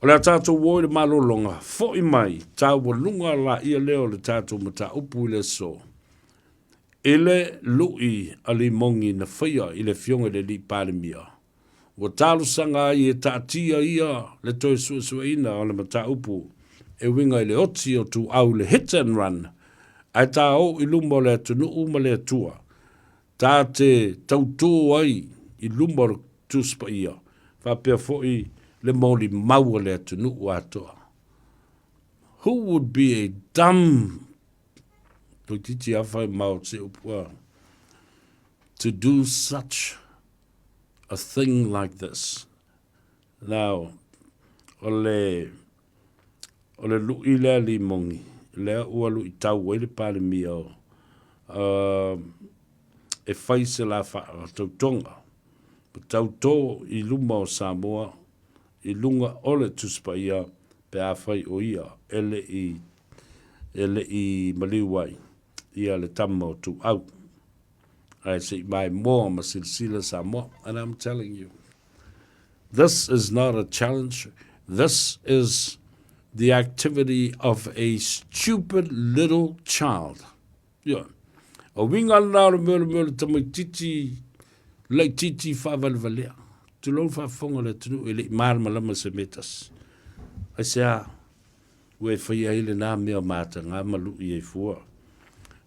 O le a tatou o i le malologa, fo'i mai taualuga laia lea o le tatou mataupu i le aso, i le lu'i a Limogi na faia i le Afioga i le Alii Palemia, ua talosaga ai e taatia ia le toe suesueina o le mataupu e uiga i le oti o Tuuau i le hit and run, ae taou i luma o le atunuu ma le Atua, ta te tautō ai i luma o le Tusi Paia, faapea foi le molimau a le atunuu atoa. Who would be a dumb, toeitiiti lava fai mao se upu a, to do such a thing like this? Now, o le, o le lu'i lea limogi, lea ua lu'itau ai le Palemia o, uh, e fai se la faatautoga, ma tautō i luma o Samoa, i luga o le Tusi Paia, pe afai o ia e le i, e le i maliu ai ia le tama o Tuuau. Ae se i maimoa ma silasila Samoa. And I'm telling you, this is not a challenge. This is the activity of a stupid little child. Ioe. O uiga lena o le mea o le mea o le tamaitiiti laitiiti faavalevalea. Tulou le faafofoga o le atunuu e le i malamalama se mea e tasi. Aisea ua e faia ai lena mea mataga ma lui ai fua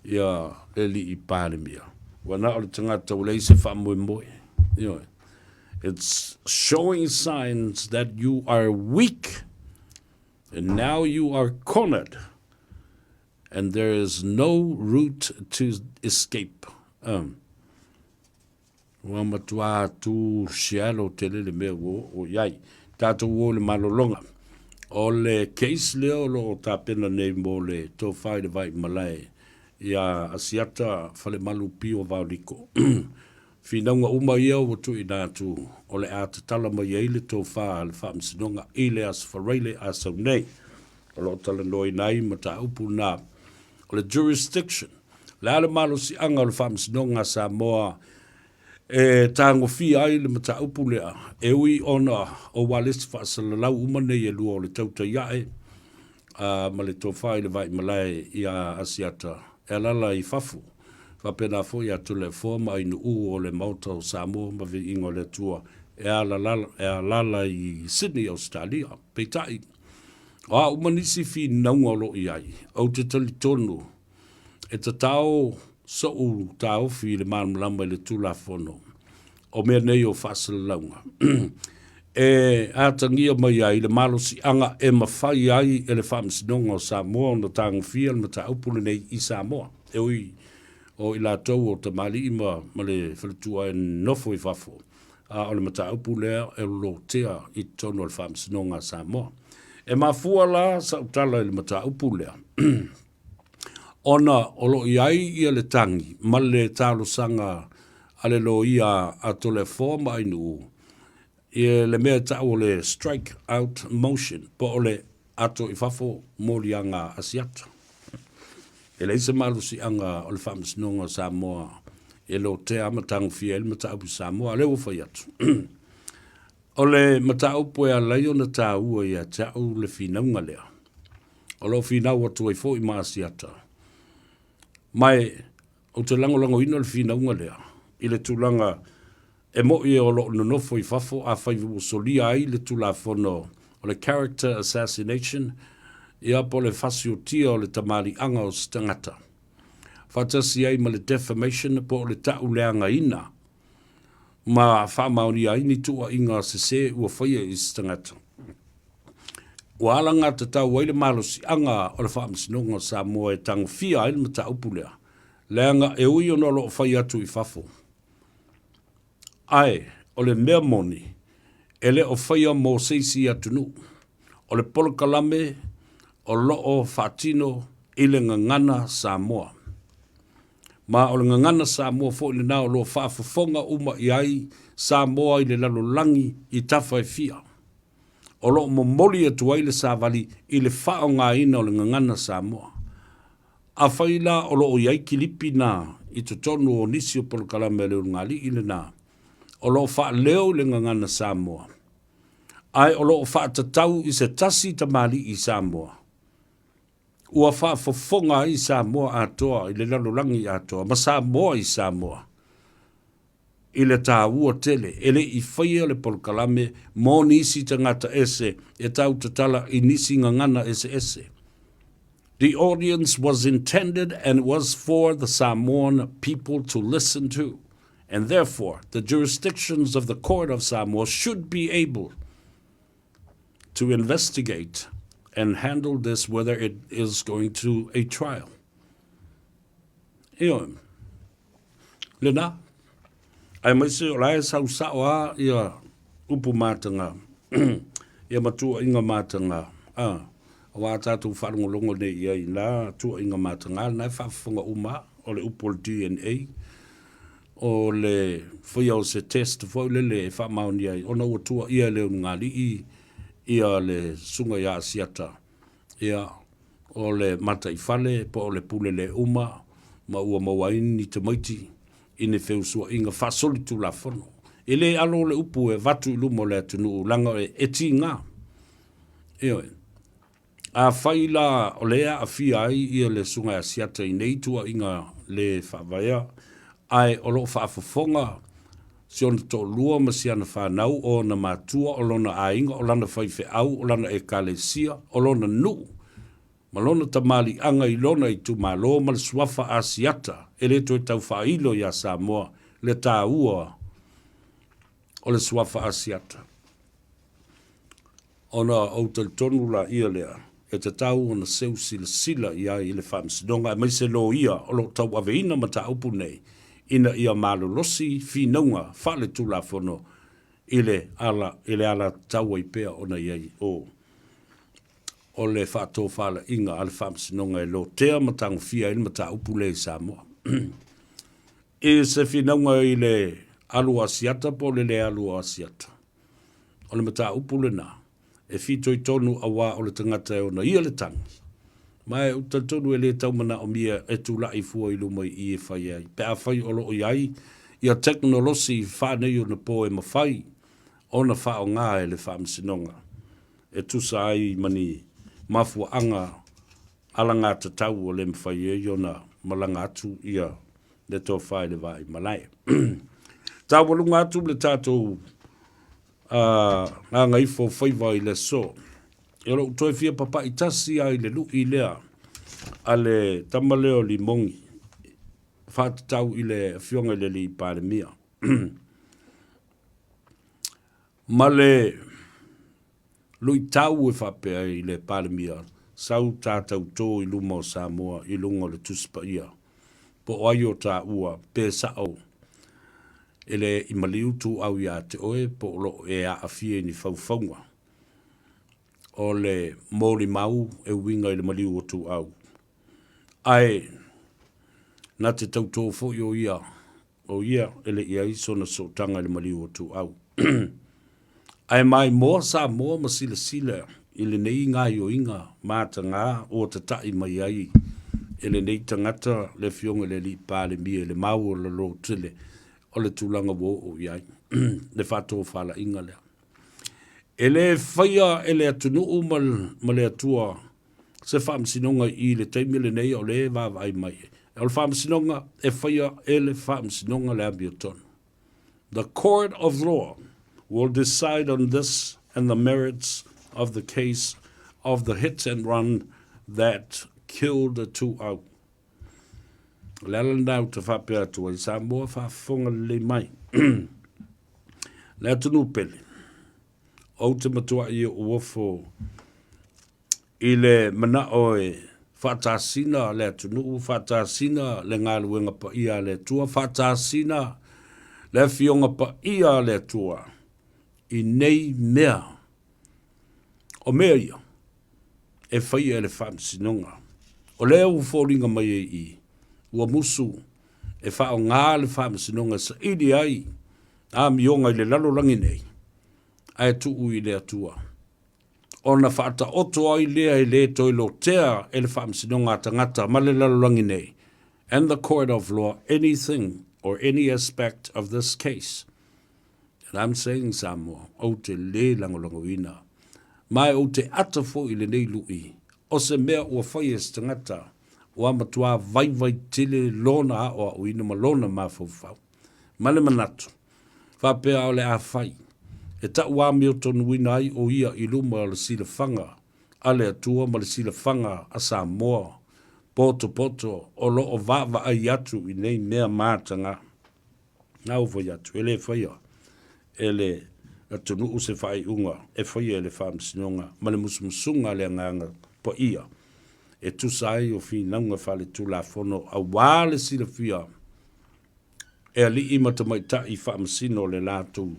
ia le alii Palemia? Ua na o le tagata ua leai se faamoemoe. Ioe. It's showing signs that you are weak and now you are cornered. And there is no route to escape. Um, ua matua tū shallow tele le mea ua oo i ai. Tātou o le malologa. O le case lea o lo o tapena nei mo le tofa i le vai malae ia Asiata Falemalu Pio Vaoliko. Finauga uma ia ua tuuina atu o le a tatala mai ai le tofa a le Faamasinoga i le Aso Faraile a sau nei. O lo o talanoaina ai mataupu na o le jurisdiction, le a le malosiaga o le Faamasinoga a Samoa e tagofia ai le mataupu lea, e ui ona o ualesi faasalalau uma nei e lua o le tautai ae ma le tofa i le vaimalae ia Asiata e alala i fafo. Faapena foi ia Toleafoa ma Ainuu o le Maota o Samoa ma Viiga o le Atua e alala i Sydney, Ausetalia. Peitai, o a uma nisi finauga o lo o i ai, ou te talitonu e tatao soʻu taofi i le malamalama i le Tulafono o mea nei o faasalalauga e atagia mai ai le malosiaga e mafai ai e le Faamasinoga o Samoa ona tagofia le mataupu lenei i Samoa. E ui o i latou o tamalii ma, ma le faletua e nofo i fafo, a o le mataupu lea e lotea i totonu o le Faamasinoga a Samoa. E mafua la sau tala i le mataupu lea, ona o lo o i ai ia le tagi ma le talosaga a le loia a Toleafoa ma Ainuu i le mea e tau o le strike out motion po o le ato i fafo moliaga Asiata. E leai se malosiaga o le Faamasinoga o Samoa e lotea ma tagofia ai le mataupu i Samoa, a o lea ua fai atu. O le mataupu e ala ai ona taua ia te au le finauga lea, o lo o finau atu ai foi ma Asiata. Ma e ou te lagolagoina le finauga lea i le tulaga e mo'i o lo o nonofo i fafo afai ua solia ai le Tulafono o le Character Assassination, ia po o le fasiotia o le tamaliiaga o se tagata, faatasi ai ma le Defamation po o le ta'uleagaina ma faamaonia ai ni tuuaiga sese ua faia i se tagata. Ua alagatatau ai le malosiaga o le Faamasinoga o Samoa e tagofia ai le mataupu lea, leaga e ui ona o lo o fai atu i fafo. Ae, o le mea moni, e le o faia mo se isi atunuu. O le polokalame o lo o faatino i le gagana Samoa. Ma o le gagana Samoa foi lena o lo o faafofoga uma i ai Samoa i le lalolagi i tafa e fia. O lo o momoli atu ai le savali i le faaaogaina o le gagana Samoa. Afai la o lo o i ai kilipi na i totonu o nisi o polokalame a le ulugalii lena o lo o faaleo i le gagana Samoa, Ae o lo o faatatau i se tasi tamalii Samoa ua faafofoga ai Samoa atoa i le lalolagi atoa ma Samoa i Samoa i le taua tele e le i faia le polokalame mo nisi tagata ese e tautatala i nisi gagana eseese. The audience was intended and was for the Samoan people to listen to, and therefore the jurisdictions of the Court of Samoa should be able to investigate and handle this whether it is going to a trial. Ioe. Lena, aemaise o la e sau sao a ia upu mataga, ia ma tuuaiga mataga, a, aua tatou faalogologo nei i ai i na tuuaiga mataga, lena e faafofoga uma o le upu o le DNA, o le faia o se test foi lele e faamaonia ai, ona ua tuuaia e le ulugalii ia le susuga ia Asiata, ia, o le mataifale po o le pule le uma ma ua maua ai ni tamaiti i ni feusuaiga faasolitulafono. E le alo le upu e avatu i luma o le atunuu leaga e tiga. Ioe. Afai la o lea e aafia ai ia le Susuga ia Asiata i nei tuuaiga le faavaea, ae o lo o faafofoga si ona toalua ma si ana fanau, o ona matua, o lona aiga, o lana faifeau, o lana ekalesia, o lona nuu, ma lona tamaliiaga i lona itumalo ma le suafa Asiata, e le toe tau faailo iā Samoa le taua o le suafa Asiata. Ona ou talitonu laia lea, e tatau ona seu silasila i ai i le Faamasinoga aemaise loia o lo o tauaveina mataupu nei ina ia malolosi finauga faaletulafono i le ala i le alatatau ai pea ona i ai o o le faatofalaiga a le Faamasinoga e lotea ma tagofia ai le mataupu lea i Samoa. I se finauga i le alu o Asiata po o le le alu o Asiata. O le mataupu lena e fitoitonu auā o le tagata e ona ia le tagi, ma e ou te talitonu e le tau manaomia e tulai fua i luma i i e fai ai, pe afai o lo o i ai ia tekonolosi faaneionapo e mafai ona faaaoga e le Faamasinoga e tusa ai ma ni mafuaaga alagatatau ua le mafai ai ona malaga atu ia le tofa i le va i malae. Taualuga atu le tatou gagaifo faiva i le aso. E lou toe fia papai tasi lava i le lui lea a le tama lea o Limogi faatatau i le afioga i le alii Palemia. Ma le luitau e faapea ai i le Palemia, sau ta tautō i luma o Samoa i luga o le Tusi Paia, po o ai o taua, pe sao e le i maliu tuau ia te oe po o lo o e aafia i ni faufauga o le molimau e uiga i le maliu o tuau. Ae na te tautō foi o ia O ia e le i ai sona sootaga i le maliu o Tuau. Ae maimoa Samoa ma silasila i lenei gaioiga matagā ua tata'i mai ai e lenei tagata le Afioga i le Alii Palemia i le maualalo tele o le tulaga ua oo i ai le faatofalaiga lea. E le faia e le atunuu ma le Atua se faamasinoga i le taimi lenei o lea e vaavaai mai ai. O le faamasinoga e faia e le faamasinoga le amiotonu. The court of law will decide on this and the merits of the case of the hit and run that killed Tuau. O le ala lena ou te faapea atu ai, Samoa faafofoga lelei mai. Le atunuu pele, ou te matuai ou ofo i le manao e faatasina le atunuu, faatasina le galuega paia a le Atua, faatasina le Afioga Paia a le Atua i nei mea. O mea ia e faia e le Faamasinoga. O lea ua foliga mai ai i i, ua musu e faaaoga le Faamasinoga e saili ai amioga i le lalolagi nei, ae tuu i le Atua. Ona faataoto ai lea e le toe lotea e le Faamasinoga a tagata ma le lalolagi nei, and the court of law anything or any aspect of this case. And I'm saying Samoa, ou te lē lagolagoina, ma ou te ata foi i lenei lu'i, o se mea ua faia e se tagata, ua matuā vaivai tele lona aoaoina ma lona mafaufau. Ma le manatu, faapea o le a fai, e tauamiotonuina ai o ia i luma o le silafaga a le Atua ma le silafaga a Samoa potopoto o lo o vaavaai atu i nei mea mataga. Na ua fai atu, e le faia e le atunuu se faaiuga e faia e le Faamasinoga ma le musumusuga a le Agaga Paia e tusa ai o finauga faaletulafono auā le silafia e alii ma tamaitai faamasino le latou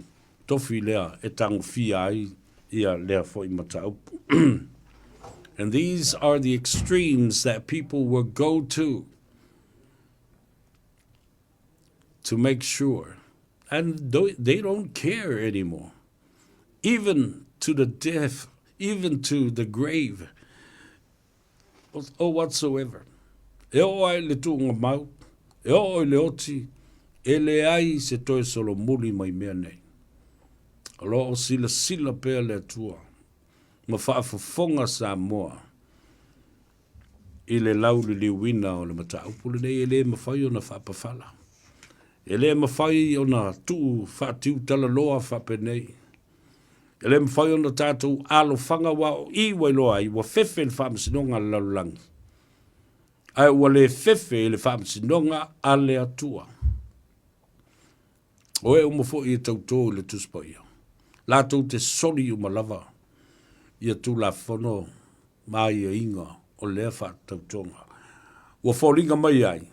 tofi lea e tagofia ai ia lea foi mataupu. And these are the extremes that people will go to to make sure. And they don't care anymore. Even to the death, even to the grave, or whatsoever. E oo ai le tuuga mau, e oo i le oti, e leai se toe solomuli mai mea nei. O lo o silasila pea le Atua ma faafofoga Samoa i le lauliliuina o le mataupu lenei e le mafai ona faapafala. E le mafai ona tuu faatiutalaloa faapenei. E le mafai ona tatou alofaga aua o i ua iloa ai ua fefe le faamasinoga a le lalolagi, ae ua le fefe i le faamasinoga a le Atua. O e uma foi e tautō i le Tusi Paia, latou te soli uma lava ia Tulafono ma aiaiga o lea faatautoga. Ua foliga mai ai,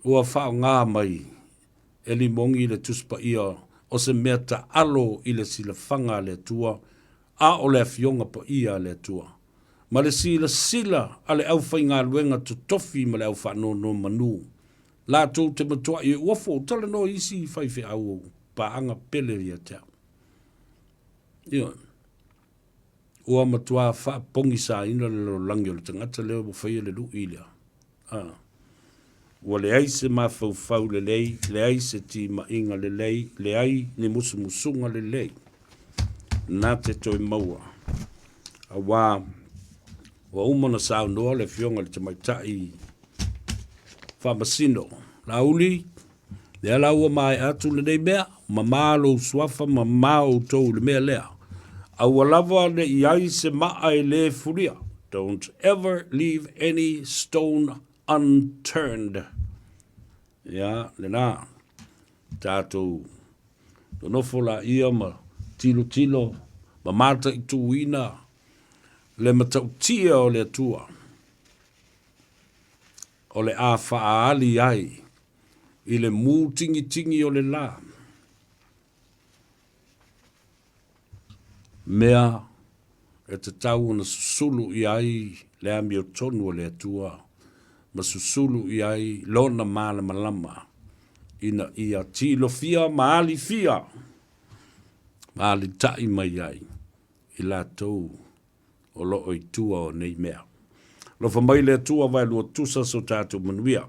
ua faaaoga mai e limogi le Tusi Paia o se mea taalo i le silafaga a le Atua, a o le Afioga Paia a le Atua, ma le silasila a le aufaigaluega totofi ma le au faanonomanu, latou te matuai e uafo, talanoa i isi faifeau o paaga pele ia te au. Ioe. Ua matua faapogisaina le lalolagi o le tagata lea ua faia le lui lea. Ah. Ua leai se mafaufau lelei, leai se timaiga lelei, leai ni musumusuga lelei na te toe maua. Auā ua uma ona saunoa le Afioga i le Tamaitai Faamasino, Laauli, lea la ua maea atu lenei mea, mamā lou suafa, mamā outou i le mea lea. Aua lava ne i ai se maa e lē fulia. Don't ever leave any stone unturned. Ia, lena. Tatou nonofo laia ma tilotilo ma mataituina le matautia o le Atua o le a faaali ai i le mūtingitigi o le lā mea e tatau ona susulu i ai le amiotonu o le Atua ma susulu i ai Lona malamalama ina ia tilofia ma alifia ma alitai mai ai i latou o lo o i tua o nei mea. Alofa mai le Atua vaelua tusa so tatou manuia.